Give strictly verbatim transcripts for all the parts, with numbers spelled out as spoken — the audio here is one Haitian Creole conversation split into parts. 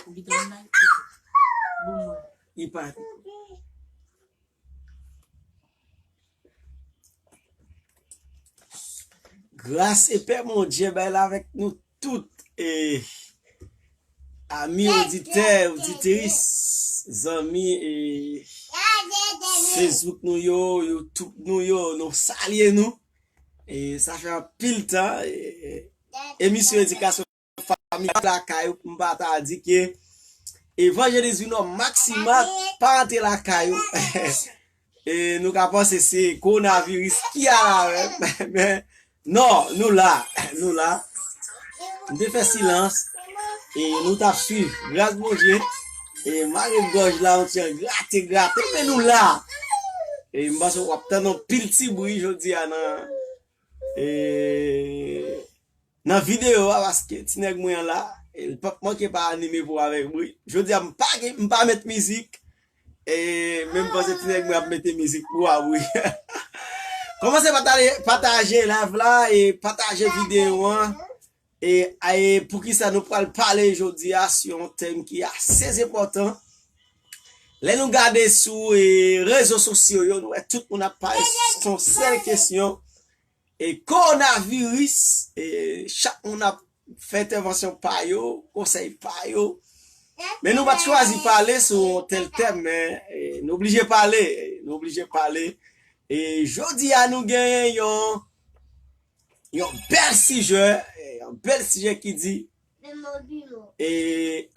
Ou kite m nan, kite. Bon, mwen. Li pa. Gras e pè Bondye bay la avèk nou tout. E ami oditè, oditris, zanmi e Facebook nou yo, YouTube nou yo, nou salye nou. E sa fè anpil tan. E, e, emisyon edikasyon fami lakay ou, m pa ta di ke evanjelis vin nan maksimal pa antre lakay ou. E nou ka panse se kowonaviris ki al avè m, men non, nou la, nou la. M te fè silans e nou t ap swiv gras Bondye. E mare gòj la, yon ti jan grate, grate, men nou la. E m panse w ap tann yon pil ti bri jodi a nan e nan videyo a, paske ti nèg mwen an la, e l p ap manke pa anime pou avèk bri. Jodi a, m pa gen, m pa met mizik, e men m panse ti nèg mwen ap mete mizik pou a bri. Kòmanse pataje, pataje live la, e pataje videyo an. E, e poukisa nou pral pale jodi a sou yon tèm ki ase enpòtan. Lè nou gade sou e, rezo sosyo yo, nou wè tout moun ap pale sou yon sèl kesyon. E kowonaviris, e chak moun ap fè entèvansyon pa yo, konsèy pa yo. Men nou pa t chwazi pale sou yon tèl tèm, men e, nou oblije pale, nou oblije pale. E jodi a nou genyen yon, yon bèl sijè, e, yon bèl sijè ki di, e,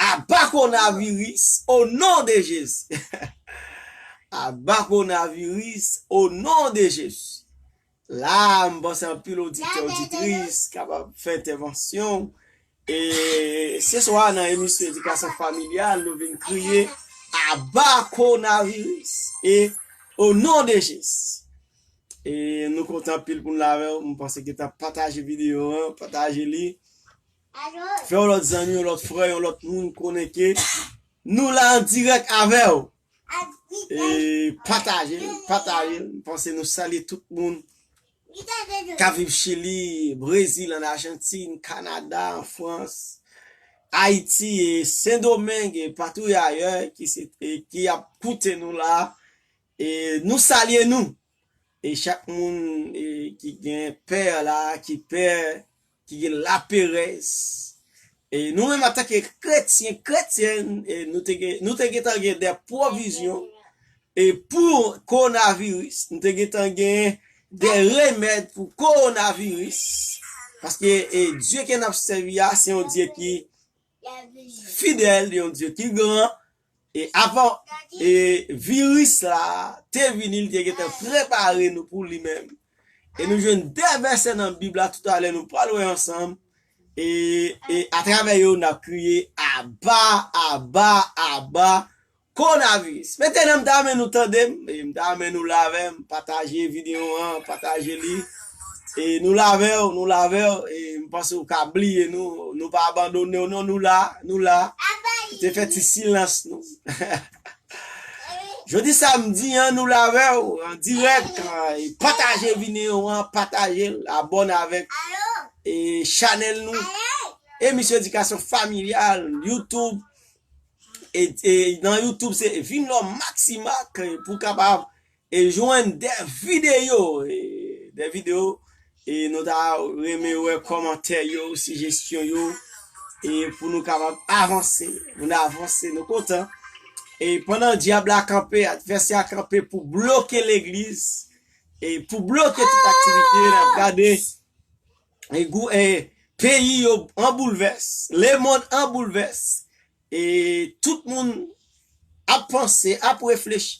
aba kowonaviris, o non de Jezi. Aba kowonaviris, o non de Jezi. La, m panse anpil oditè, oditris kapab fè entèvansyon. E se swa nan emisyon edikasyon familyal, nou vin kriye, aba kowonaviris. E o non de Jezi. E nou kontan anpil pou nou la avè w. M panse ke ta pataje videyo an, pataje li. Fè yon lòt zanmi, yon lòt frè, yon lòt moun konnen ke nou la an dirèk avè w. E pataje l, pataje l. M panse nou salye tout moun k ap viv Chili, Brezil, an Ajantin, Kanada, an Frans, Ayiti, e Sendomeng, e patou ayè ki se, e ki ap koute nou la. E nou salye nou. E chak moun e, ki gen pè la, ki pè, ki gen laperèz. E nou menm antanke kretyen, kretyèn, e nou te gen, nou te gentan gen de pwovizyon e pou kowonaviris, nou te gentan gen de remèd pou kowonaviris. Paske e, Dye ke n ap sèvi a, se yon Dye ki fidèl, yon Dye ki gran. E avan e, viris la te vini, li te gentan prepare nou pou li menm. E nou jwenn de vèsè nan Bib la toutalè, nou pral wè ansanm. E, e atravè yo, n ap kriye, aba, aba, aba, kowonaviris. Mentnan, m ta renmen nou tande m, e m ta renmen nou la avè m, pataje videyo an, pataje li. E nou la avè w, nou la avè w, e m panse w ka bliye nou, nou pa abandone w non, nou la, nou la. Nou te fè ti silans nou. Jodi samdi an, nou la avè w, an dirèk, e pataje videyo an, pataje l, abòne avèk e chanèl nou, emisyon edikasyon familyal, YouTube, e, e nan YouTube, se vin lò maksimak, e pou kapab e jwenn de videyo, e de videyo, e nou ta renmen wè kòmantè yo, sijesyon yo, e pou nou kapab avanse, pou nou avanse, nou kontan. E pandan dyab la kanpe, advèsè a kanpe pou bloke legliz, e pou bloke tout aktivite, n ap gade e, gou- e, peyi yo an boulvès, lemonn an boulvès, e tout moun ap panse, ap reflechi.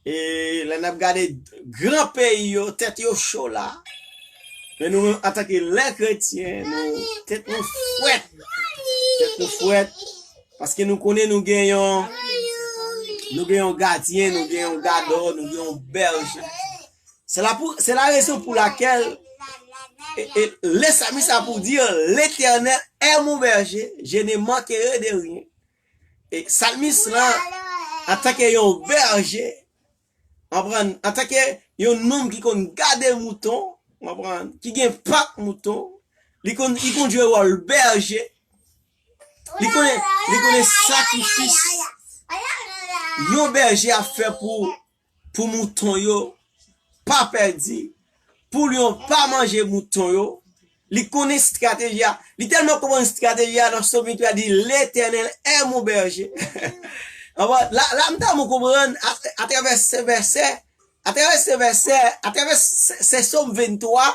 E lè n ap gade gran peyi yo, tèt yo cho la. Men nou menm, antanke lè kretyen, nou, tèt nou frèt. Tèt nou frèt. Paske nou konnen nou gen yon, nou gen yon gadyen, nou gen yon gadò, nou gen yon bèje. Se la pou, se la rezon pou lakèl e, e, le salmis a pou di, L'Éternel est mon berger, je ne manquerai de rien. E salmis lan, antanke yon bèje, konprann, antanke yon nonm ki konn gade mouton, konprann, ki gen pak mouton, li konn, li konn jwe wòl bèje. Li konnen, li konnen sakrifis yon bèje ap fè pou, pou mouton yo pa pèdi, pou lyon pa manje mouton yo. Li konnen estrateji a. Li tèlman konprann estrateji a, nan Sòm vennntwa di, Letènèl è mon bèje. Anba, la, la, m ta konprann, a, atravè se vèsè, atravè se vèsè, atravè se, se Sòm vennntwa,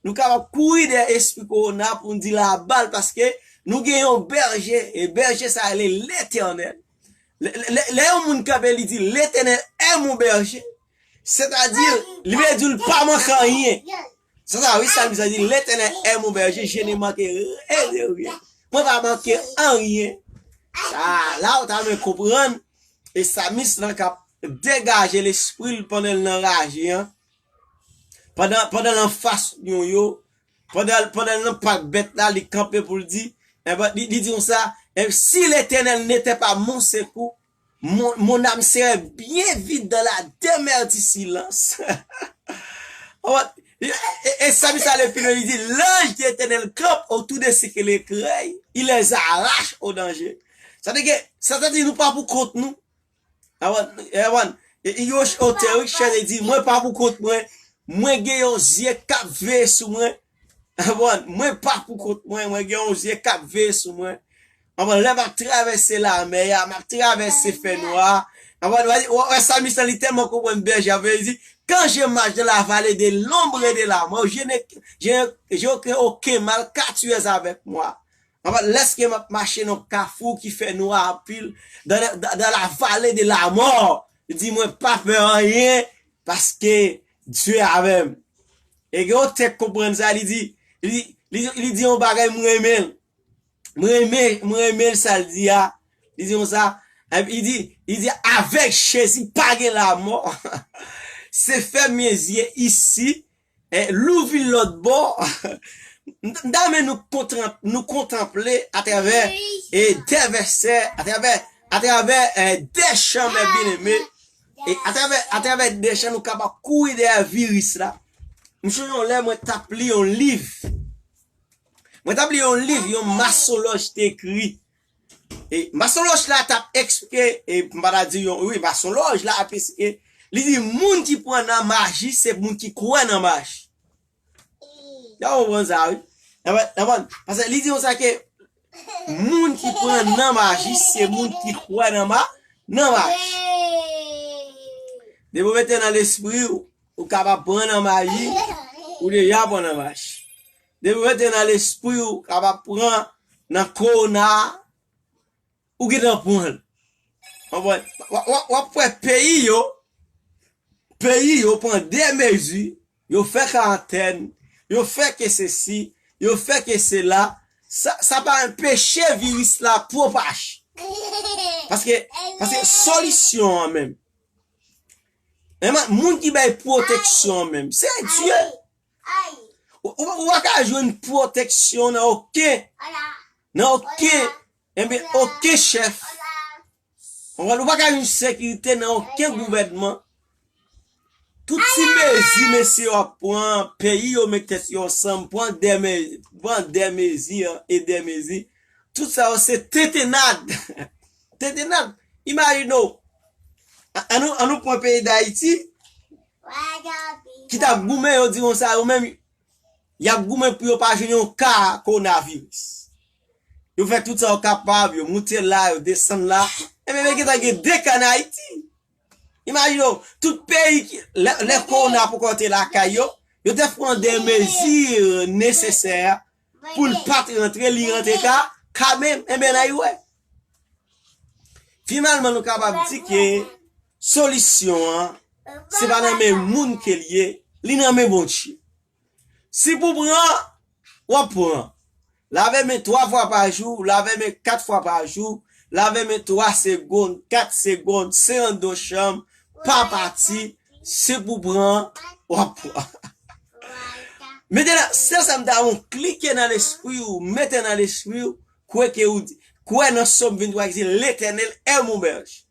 nou kapab kouri dèyè espri kowona pou n di l aba l, paske nou gen yon bèje, e bèje sa a rele Letènèl. Lè, lè, lè yon moun kanpe, li di, Letènèl è mon bèje, sètadi, li vle di l pa manke anyen. Se sa, wi, salmis la di, Letènèl è mon bèje, je ne manquerai de rien. Mwen pa manke anyen. Sa, la, ou ta dwe konprann, e salmis lan k ap degaje lespri l pandan l nan raje an. Pandan, pandan l anfas lyon yo, pandan, pandan l nan pak bèt la, li kanpe pou l di, enben, li, li di konsa, eh, si l'Éternel n'était pas mon secours, mon, mon âme serait bien vite dans la demeure du silence. E, e, e salmis la, le pi lwen, li di, L'ange de l'Éternel campe autour de ceux qui le craignent, il les arrache au danger. Sa vle di, sa vle di nou pa pou kont nou. Avan, avan, e, e, yo, otè Richard di, mwen pa pou kont mwen, mwen gen yon zye k ap veye sou mwen. Avan, mwen pa pou kont mwen, mwen gen yon zye k ap veye sou mwen. Avan, lè m ap travèse lamè a, m ap travèse fènwa a. Avan, wè, wè, wè, salmis lan, li tèlman konprann bèje a, li di, Quand je marche dans la vallée de l'ombre et de la mort, je ne, je, je ne crains aucun mal, car tu es avec moi. Anfèt, lèske m ap mache nan kafou ki fè nwa anpil, dans, dans, dans la vallée de la mort, li di, mwen pa pè anyen, paske Dye avè m. E gen yon tèks konprann sa, li di, li, li, li di yon bagay, mwen renmen l. Mwen renmen, mwen renmen l sa l di a. Li di konsa, li di, li di, avec Jésus, pa gen lanmò. Se fèmen zye isi, e louvri lòt bò. M ta renmen nou kontran-, nou kontanple atravè, e, de vèsè, atravè, atravè, e, de chan, mè byeneme. E atravè, atravè de chan, nou kapab kouri dèyè viris la. M sonje yon lè mwen t ap li yon liv. Mwen t ap li yon liv, yon masolòj te ekri. E masolòj la t ap eksplike, e m pa ta di yon, wi, masolòj la ap eksplike. Li di, moun ki pran nan maji, se moun ki kwè nan maji. N ap konprann sa, wi. N ap, n ap, paske li di konsa ke moun ki pran nan maji, se moun ki kwè nan ma-, nan maji. Depi w mete nan lespri w, ou kapab pran nan maji, ou deja pran nan maji. Depi w mete nan lespri w, ou kapab pran nan kowona, ou gentan pran l. Konprann? W, w, w, w ap wè peyi yo, peyi yo pran de mezi, yo fè karantèn, yo fè ke sesi, yo fè ke sela, sa, sa pa anpeche viris la pwopaje. Paske, paske solisyon an menm, men moun ki bay pwoteksyon an menm, se Dye. Ou, ou, ou pa ka jwenn pwoteksyon nan okenn, nan okenn, enben, okenn chèf. Ou pa ka jwenn sekirite nan okenn gouvènman. Tout ti mezi mesye yo ap pran, peyi yo met tèt yo ansanm, pran de me-, pran de mezi e de mezi. Tout sa yo se tentennad. Tentennad. Imajine w. A-, ann nou, ann nou pran peyi Dayiti, ki t ap goumen, yo di konsa, yo menm, y ap goumen pou yo pa jwenn yon ka kowonaviris. Yo fè tout sa yo kapab, yo moute la, yo desann la. Enben, men gentan gen de ka ann Ayiti. Imajine w, tout peyi ki, lè, lè kowona poko te lakay yo, yo te pran de mezi nesesè pou l pa t rantre, li rantre ka, kanmenm, enben, n a wè. Finalman, nou kapab di ke solisyon an, se pa nan men moun ke l ye, li nan men Bondye. Si pou pran, w ap pran. Lave men twa fwa pa jou, lave men kat fwa pa jou, lave men twa segonn, kat segonn, se anndan chanm, pa pati, si pou pran, w ap pran. Mentnan, sèl sa m ta di w, klike nan lespri w, mete nan lespri w, kwè ke ou di, kwè nan Sòm venntwa ki di, L'Éternel est mon berger.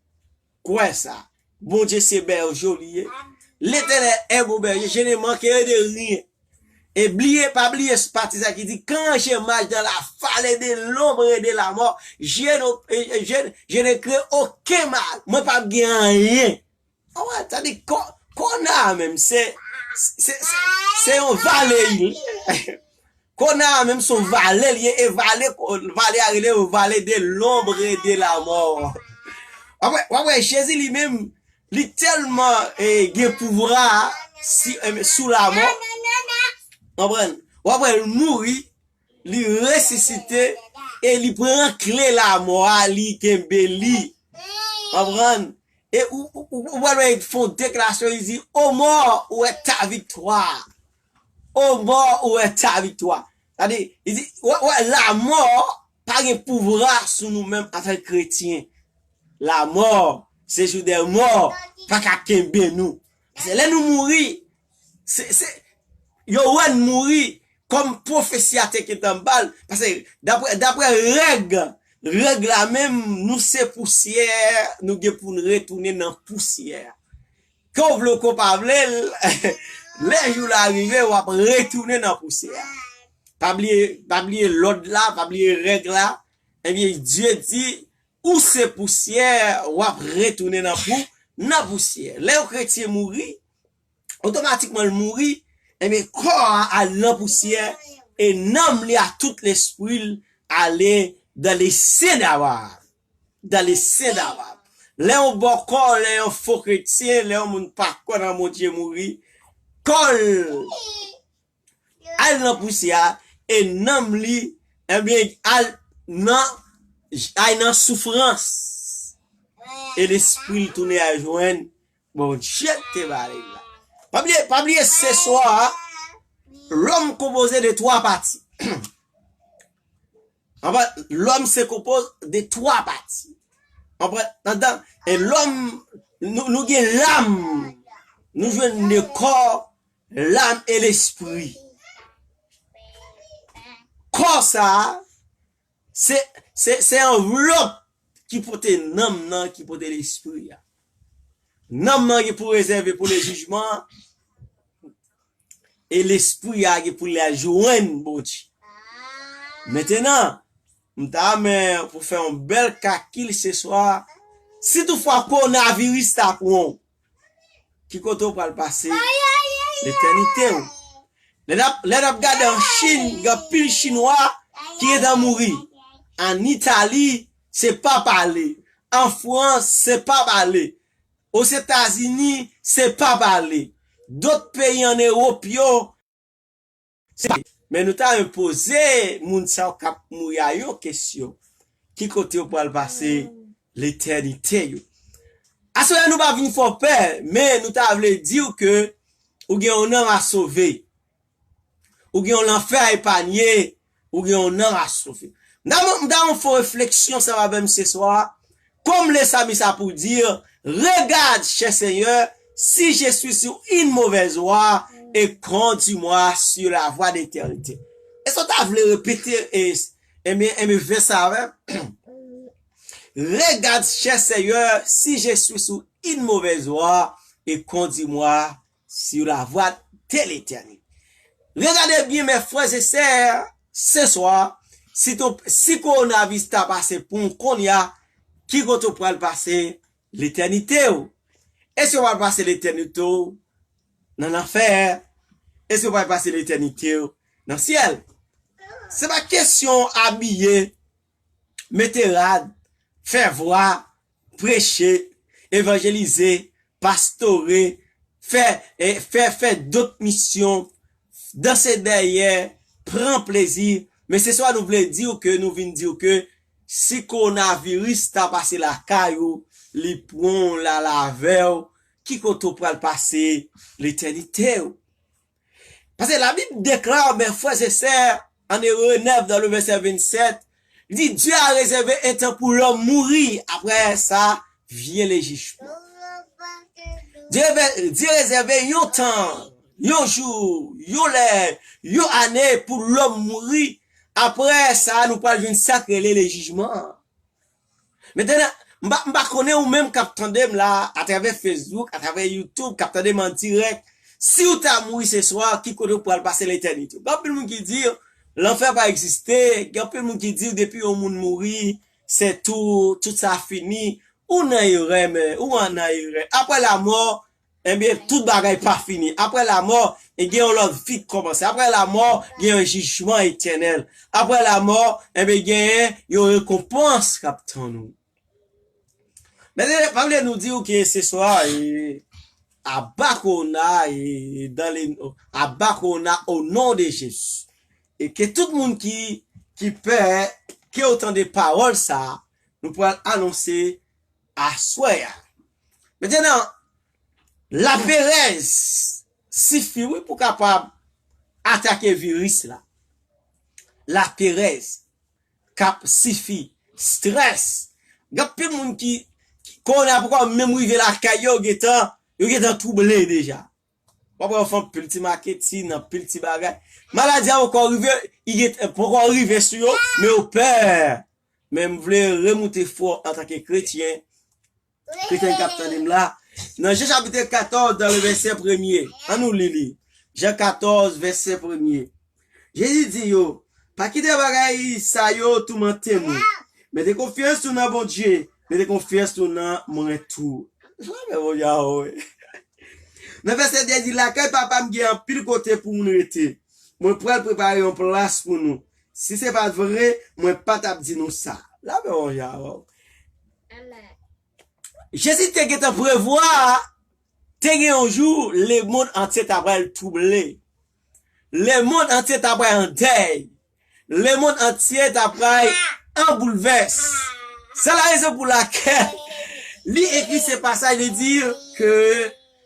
Kwè sa. Bondye se bèje w li ye. L'Éternel est mon berger, je ne manquerai de rien. E bliye, pa bliye pati sa ki di, quand je marche dans la vallée de l'ombre de la mort, je ne, je, je ne crains aucun mal. Mwen p ap gen anyen. Ou wè, sa di, Ko-, Kona menm, se, se, se, se yon vale. Kona menm, se yon vale, li ye, e vale, vale a rele, vale de l'ombre de la mort. W ap wè, w ap wè, Jezi li menm, li tèlman, eh, gen pouvwa si, eh, sou lamò. Konprann? W ap wè l mouri, li resisite, e li pran kle lamò a, li kenbe li. Konprann? E ou, ou, ou, ou wè l fè yon deklarasyon, li di, ô mort, où est ta victoire? Ô mort, où est ta victoire? Sa di, li di, wè, wè, lamò pa gen pouvwa sou nou menm antanke kretyen. Lamò, séjour des morts, pa ka kenbe nou. Paske lè nou mouri, se, se, yo wè n mouri kòm pwofesi a te gentan ba l. Paske daprè, daprè règ, règ la menm, nou se pousyè, nou gen pou n retounen nan pousyè. Ke w vle w ke w pa vle l, lè jou la rive, w ap retounen nan pousyè. Pa bliye, pa bliye lòd la, pa bliye règ la. Ebyen, Dye di, ou se pousyè, w ap retounen nan pou, nan pousyè. Lè yon kretyen mouri, otomatikman l mouri, ebyen, kò a al nan pousyè, e nanm li a tout lespri l ale dans les cieux d'abord. Dans les cieux d'abord. Lè yon bòkò, lè yon fo kretyen, lè yon moun pa kwè nan Bondye mouri, kò l al nan pousyè a, e nanm li, ebyen, al nan, al nan soufrans. E lespri l tounen al jwenn Bondye te ba li la. Pa bliye, pa bliye, se swa a, lòm konpoze de twa pati. Anpwen, lòm se konpoze de twa pati. Anpwen, andan, e lòm, nou, nou gen lam. Nou jwenn de kò, lam e lespri. Kò sa a, se, se, se anvlòp ki pote nanm nan, ki pote lespri a. Nanm nan gen pou rezève pou le jijman, e lespri a gen pou l al jwenn Bondye. Mentenan, m ta renmen pou fè yon bèl kalkil se swa, si toutfwa kowonaviris ta pran w, ki kote w pral pase letènite w? Lè n ap, lè n ap gade an Chin, gen anpil Chinwa ki gentan mouri. An Itali, se pa pale. An Frans, se pa pale. Ozetazini, se pa pale. Dòt peyi an Ewòp yo, se pa pale. Men nou ta renmen poze moun sa yo k ap mouri a yon kesyon. Ki kote yo pral pase letènite yo? Aswè a nou pa vin fè w pè, men nou ta vle di w ke ou gen yon nanm a sove. Ou gen yon lanfè a epanye, ou gen yon nanm a sove. M ta, m ta fè yon refleksyon ansanm avè m se swa. Comme le psalmiste a pour dire, regarde, cher Seigneur, si je suis sur une mauvaise voie et conduis-moi sur la voie d'éternité. Èske w ta vle repete, e, enben, enben, vè sa avè m? Regarde, cher Seigneur, si je suis sur une mauvaise voie et conduis-moi sur la voie de l'éternité. Regade byen, mes frères et sœurs, se swa, si, ton, si kowonaviris ta pase pou w kounye a, ki kote w pral pase letènite w? Èske w pral pase letènite w nan lanfè? Èske w pral pase letènite w nan syèl? Se pa kesyon abiye, mete rad, fè vwa, preche, evanjelize, pastore, fè, e, fè, fè dòt misyon, danse dèyè, pran plezi. Men se swa nou vle di w ke, nou vin di w ke si kowonaviris ta pase lakay ou, li pran w, l al avè w, ki kote w pral pase letènite w? Paske Labib deklare, mes frères et sœurs, en Hébreux neuf, dans le verset vingt-sept, li di, Dieu a réservé un temps pour l'homme mourir, après ça vient le jugement. Dye, Dye rezève yon tan, yon jou, yon lè, yon ane pou lòm mouri. Apre sa, nou pral jwenn sa k rele le jijman. Mentnan, m pa, m pa konnen ou menm k ap tande m la, atravè Facebook, atravè YouTube, k ap tande m an dirèk, Si w ta mouri se swa, ki kote w pral pase letènite w? Gen anpil moun ki di lanfè pa egziste, gen anpil moun ki di depi yon moun mouri, se tou, tout sa fini. Ou nan erè, men, ou an nan erè. Apre lamò, ebyen, tout bagay pa fini. Apre lamò, e gen yon lòt vi k kòmanse. Apre lamò, gen yon jijman etènèl. Apre lamò, ebyen, genyen yon rekonpans k ap tann ou. Men, pa vle nou di w ke se swa, e, abakona, e, dans les, abakona au nom de Jésus. E ke tout moun ki, ki pè, ke w tande pawòl sa, nou pral anonse aswè a. Mentnan, laperèz sifi, wi, pou kapab atake viris la. Laperèz k ap sifi, strès. Gen anpil moun ki, ki kowona poko menm rive lakay yo, yo gentan, yo gentan twouble deja. W ap wè yo fè anpil ti maketin, anpil ti bagay. Maladi a poko rive, li gentan, poko rive sou yo, men yo pè. Men m vle remoute fò antanke kretyen, kretyen k ap tande m la. Nan Jan chapit katòz, nan le vèsè premye, ann nou li li. Jan katòz, vèsè premye. Jezi di yo, pa kite bagay sa yo toumante nou. Mete konfyans nou nan Bondye, mete konfyans nou nan mwen tou. Sa fè Bondye a, wi. Nan vèsè de di, lakay papa m gen anpil kote pou moun rete. Mwen pral prepare yon plas pou nou. Si se pa t vre, mwen pa t ap di nou sa. Sa fè Bondye a, wi. Jezi te gentan prevwa, te gen yon jou, lemonn antye ta pral twouble. Lemonn antye ta pral an dèy. Lemonn antye ta pral an boulvès. Se la rezon pou lakèl li ekri se pasaj, li di ke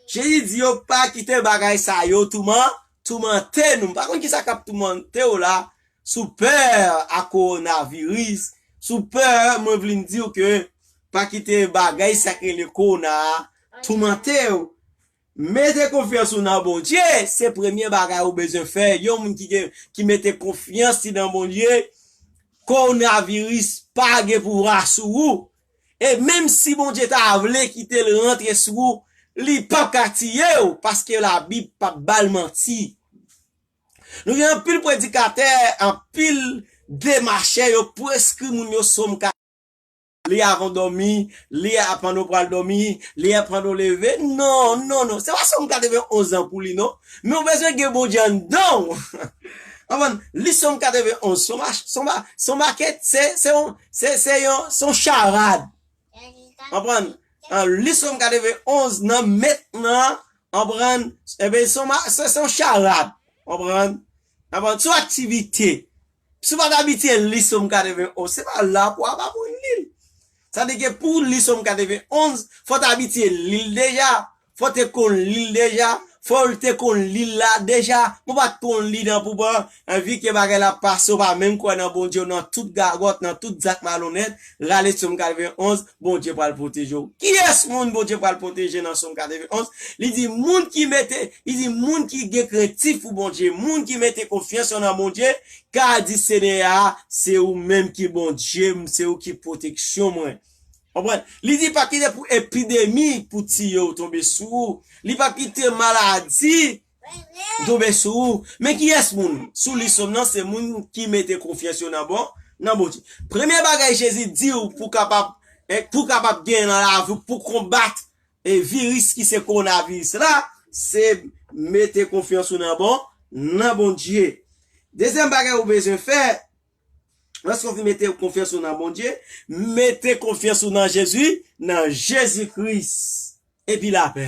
Jezi di yo pa kite bagay sa yo touman, toumante nou. M pa konn kisa k ap toumante w la, si w pè a kowonaviris, si w pè, mwen vle di w ke pa kite bagay sa k rele kowona a toumante w. Mete konfyans ou nan Bondye, se premye bagay ou bezwen fè. Yon moun ki gen, ki mete konfyans li nan Bondye, kowonaviris pa gen pouvwa sou ou. E menm si Bondye ta vle kite l rantre sou ou, li p ap ka tiye w, paske Labib p ap ba l manti. Nou gen anpil predikatè, anpil demachè, yo preskri moun yo sòm ka li avan w dòmi, li a pandan w pral dòmi, li a pandan w leve. Non, non, non. Se pa sòm katrevenn onz an pou li, non. Men w bezwen gen Bondye anndan w. Konprann? Li sòm katrevenn onz. Sòm, sòm, sòm makèt, se, se yon, se, se yon, se yon charad. Konprann? An, li sòm katrevenn onz nan mentnan, konprann? Ebyen, sòm, se, se yon charad. Konprann? Konprann? Se yon aktivite. Si w pa t abitye li sòm katrevenn onz, se pa la pou w ap aprann li l. Sa vle di ke pou w li sòm katrevenn onz, fò w t abitye li l deja. Fò w te konn li l deja. Fò w te konn li l la deja. Mwen pa t konn li nan pou ban. Anvi ke bagay la pase, w pa menm kwè nan Bondye, w nan tout gagòt, nan tout zak malonèt. Rale sòm katrevenn onz, Bondye pral pwoteje w. Kiyès moun Bondye pral pwoteje nan sòm katrevenn onz? Li di moun ki mete, li di moun ki gen krentif pou Bondye, moun ki mete konfyans yo nan Bondye, ka di Senyè a, se ou menm ki Bondye m, se ou ki pwoteksyon mwen. Konprann? Li di pa kite pou epidemi pou tiye w tonbe sou ou. Li pa kite maladi tonbe sou ou. Men kiyès moun? Sou li sòm nan, se moun ki mete konfyans yo nan bon, nan Bondye. Premye bagay Jezi di w pou kapab, eh, pou kapab gen nan lavi w, pou konbat, eh, viris ki se kowonaviris la, se mete konfyans ou nan bon, nan Bondye. Dezyèm bagay ou bezwen fè, lòske w fin mete konfyans ou nan Bondye, mete konfyans ou nan Jezi, nan Jezi Kris. Epi lapè.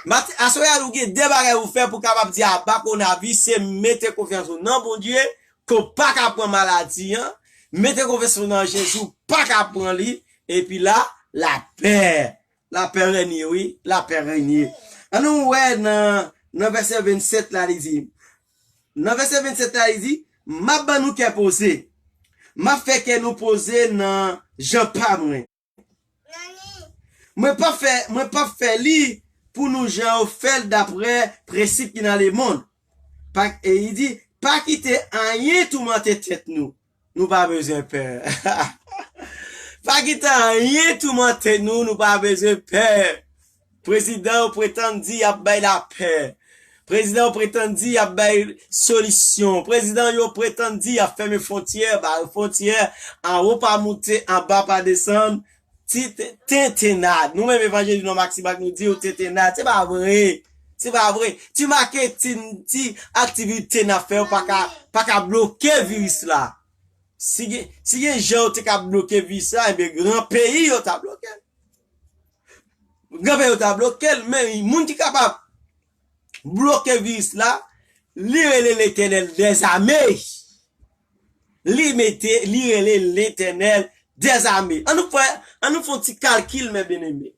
Mati-, aswè a, nou gen de bagay pou fè pou kapab di aba kowonaviris, se mete konfyans ou nan Bondye, ke w pa ka pran maladi an, mete konfyans ou nan Jezi, w pa ka pran li, epi la, lapè. Lapè renye, wi, lapè renye. Ann nou wè nan, nan vèsè vennsèt la, li di, nan vèsè vennsèt la, li di, m ap ban nou kè poze. M ap fè kè nou poze nan jan pa mwen. Mwen p ap fè, mwen p ap fè li pou nou jan yo fè l daprè prensip ki nan lemonn. Pa, e li di, pa kite anyen toumante tèt nou. Nou pa bezwen pè. Pa kite anyen toumante nou, nou pa bezwen pè. Prezidan yo pretann di y ap bay lapè. Prezidan yo pretann di y ap bay solisyon. Prezidan yo pretann di y ap fèmen fwontyè, bare fwontyè, anwo pa moute, anba pa desann. Ti te- tentennad. Nou menm evanjelik nan Maksimak nou di yo tentennad. Se pa vre. Se pa vre. Ti maketin, ti aktivite n ap fè yo pa ka, pa ka bloke viris la. Si gen, si gen jan yo te ka bloke viris la, ebyen gran peyi yo ta bloke. Gran peyi yo ta bloke l, men moun ki kapab bloke viris la, li rele Letènèl dèzame. Li mete, li rele Letènèl dèzame. An nou fè, an nou fè yon ti kalkil, mè byeneme.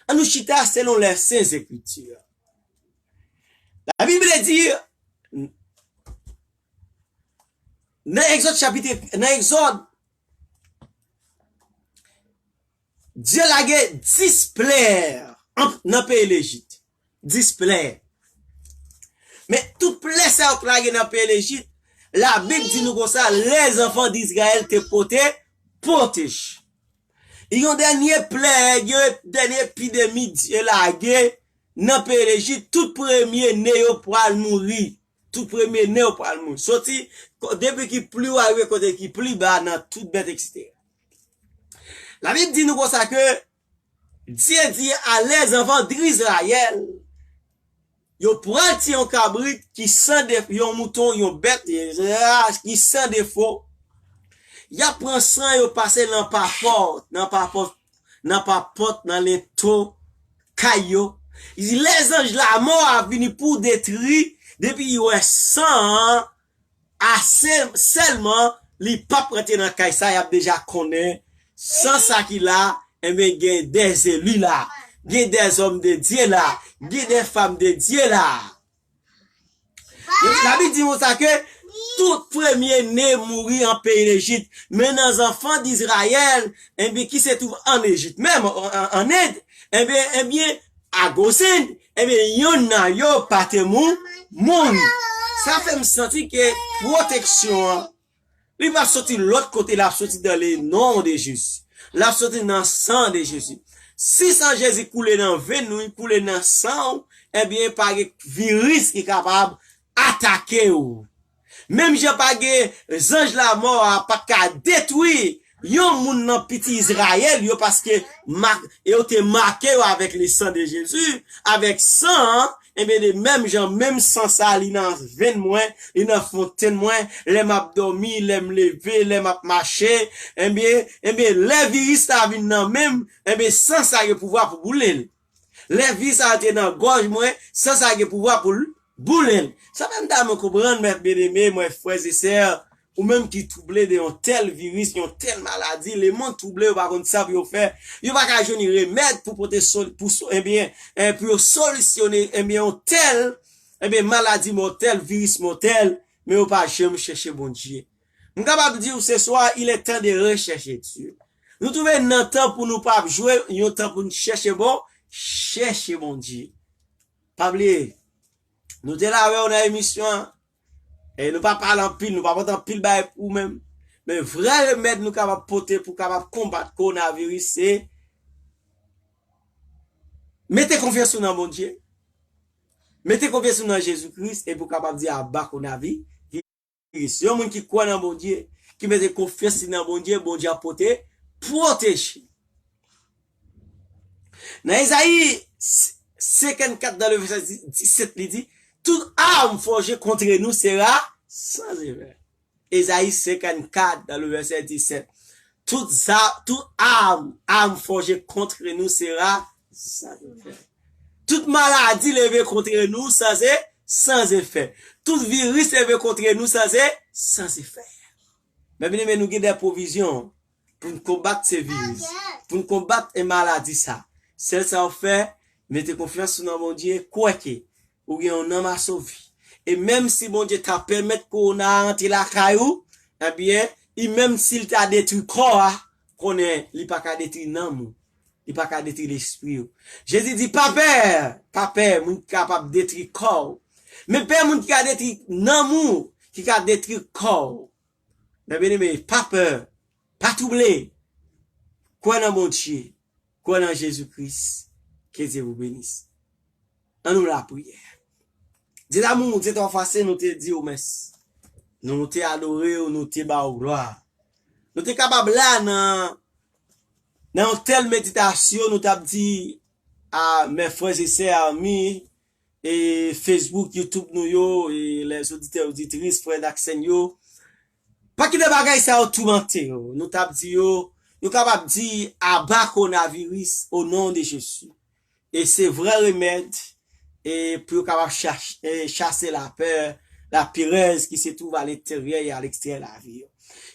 An nou chita selon les Saintes Écritures. La Bible dit, nan Egzòd chapit, nan Egzòd, Dye lage dis plè an- nan peyi Lejip. Dis plè. Men tout plè sa yo k lage nan peyi Lejip, Labib di nou konsa, les enfants d'Israël te pote pwoteje. Yon dènye plè, yon dènye epidemi Dye lage nan peyi Lejip, tout premye ne yo pral mouri. Tout premye ne yo pral mouri. Soti ko- depi ki pli wo rive kote ki pli ba nan tout bèt, etsetera. Labib di nou konsa ke Dye di a les enfants d'Israël, yo pral tiye yon kabrit ki san defo, yon mouton, yon bèt, etsetera, ki san defo. Y ap pran san yo pase nan papòt, nan papòt, nan papòt, nan lento kay yo. Li di, lè zanj lamò a vini pou detri, depi y wè san an, ase sèlman, li p ap rantre nan kay sa, y ap deja konnen san sa ki la, enben gen dè zeli la, gen dè zòm de Dye la, gen dè fanm de Dye la. Labib di nou sa ke tout premye ne mouri an peyi Lejip, men nan zanfan d'Izrayèl, enben ki se twouve an Ejip menm, an, an, an End, enben, enben, a Gosen, enben, yonn nan yo pa te mou, mouri. Sa fè m santi ke pwoteksyon an, li p ap soti lòt kote, l ap soti dans le nom de Jésus. L ap soti nan san de Jezi. Si san Jezi koule nan venn ou, li koule nan san ou, enben, pa gen viris ki kapab atake w. Menm jan pa gen zanj lamò a pa t ka detwi yon moun nan pitit Izrayèl yo, paske ma- yo te make yo avèk le sang de Jésus, avèk san an, enben, de menm jan, menm san sa, li nan venn mwen, li nan fontenn mwen, lè m ap dòmi, lè m leve, lè m ap mache, enben, enben, lè viris la vin nan men m, enben, san sa gen pouvwa pou boule l. Lè viris la te nan gòj mwen, san sa gen pouvwa pou l boule l. Sa fè m ta renmen konprann, mè byeneme, mwen, frè e sè, ou menm ki twouble de yon tèl viris, yon tèl maladi, lemonn twouble, yo pa konn sa pou yo fè. Yo pa ka jwenn remèd pou pote sol-, pou so-, ebyen, eh, pou yo solisyone, ebyen, yon tèl, ebyen, maladi mòtèl, viris mòtèl, men yo pa janm chèche Bondye. M kapab di w se swa, il est temps de rechercher Dieu. Nou twouve nan tan pou nou pa ap jwe, yon tan pou nou chèche bon, chèche Bondye. Pa bliye, nou te la avè w nan emisyon an. E nou pa pale anpil, nou pa pote anpil bagay pou ou menm. Men vrè remèd nou kapab pote pou kapab konbat kowonaviris, se mete konfyans ou nan Bondye. Mete konfyans ou nan Jezi Kris epi w kapab di aba kowonaviris. Yon moun ki kwè nan Bondye, ki mete konfyans li nan Bondye, Bondye ap pote pwoteje. Nan Ezayi senkannkat, dans le verset disèt, li di, toute arme forgée contre nous sera sans effet. Ezayi senkannkat, dans le verset disèt. Tout za-, tout arme, arme forgée contre nous sera sans effet. Tout maladi leve kontre nou san e-, sans effet. Tout viris leve kontre nou san e-, sans effet. Mè byeneme, nou gen de pwovizyon pou n konbat se viris, pou n konbat e maladi sa. Sèl sa w fè, mete konfyans ou nan Bondye, kwè ke ou gen yon nanm a sove. E menm si Bondye ta pèmèt kowona a rantre lakay ou, ebyen, e menm si l ta detwi kò a, konnen li pa ka detwi nanm ou. Li pa ka detwi lespri ou. Jezi di, pa pè, pa pè, moun ki kapab detwi kò w. Men pè moun ki ka detwi nanm ou, ki ka detwi kò w. Mè byeneme, pa pè, pa twouble. Kwè nan Bondye. Kwè nan Jezi Kris. Ke Dye vous bénisse. Ann nou lapriyè. Dye damou, Dye twafwase, nou te di w mèsi. Nou te adore w, nou te ba w glwa. Nou te kapab la nan nan yon tèl meditasyon, nou t ap di a mes frères et sœurs, amis, e Facebook, YouTube nou yo, e les auditeurs, auditrices, frè n ak sè n yo, pa kite bagay sa yo toumante yo. Nou t ap di yo, nou kapab di aba konaviris o non de Jezi. E se vrè remèd e pou yo kapab chach- e chase lapè, lapirèz ki se twouve a lenteryè e a leksteryè lavi yo.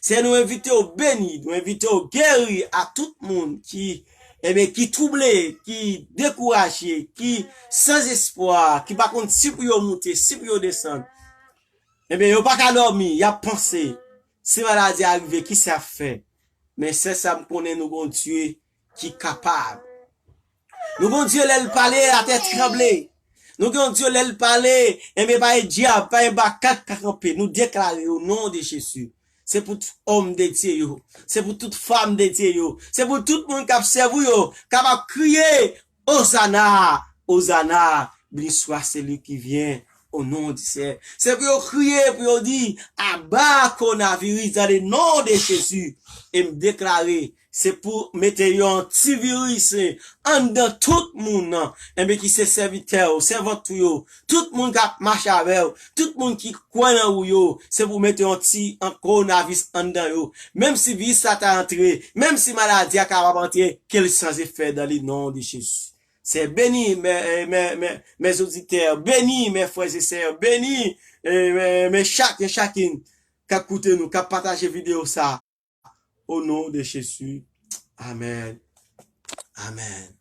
Senyè, nou envite w beni, nou envite w geri a tout moun ki, ebyen, ki twouble, ki dekouraje, ki san espwa, ki pa konn si pou yo moute, si pou yo desann. Ebyen, yo pa ka dòmi, y ap panse, si maladi a rive, kisa y ap fè? Men sèl sa m konnen, nou gon Dye ki kapab. Nou gon Dye lè l pale, latè tranble. Nou gon Dye lè l pale, enben pa gen dyab, pa gen makak ka kanpe. Nou deklare o non de Jezi. Se pou tout òm de Dye yo. Se pou tout fanm de Dye yo. Se pou tout moun k ap sèvi w yo, kapab kriye, Ozana, Ozana, beni swa seli ki vyen o non di Senyè. Se pou yo kriye, pou yo di, aba konaviris dan le non de Jezi. E m deklare, se pou mete yon antiviris anndan tout moun nan, enben ki se sèvitè w, sèvant ou yo, tout moun k ap mache avè w, tout moun ki kwè nan ou yo, se pou mete yon ti an kowonaviris anndan yo. Menm si viris la ta antre, menm si maladi a kapab antre, ke l san efè dan le non de Jezi. Se beni, mes, mes, mes, mes auditeurs, beni, mes frères et sœurs, beni, e, mes, mes chak, e chakinn k ap koute nou, k ap pataje videyo sa. O non de Jezi. Amèn. Amèn.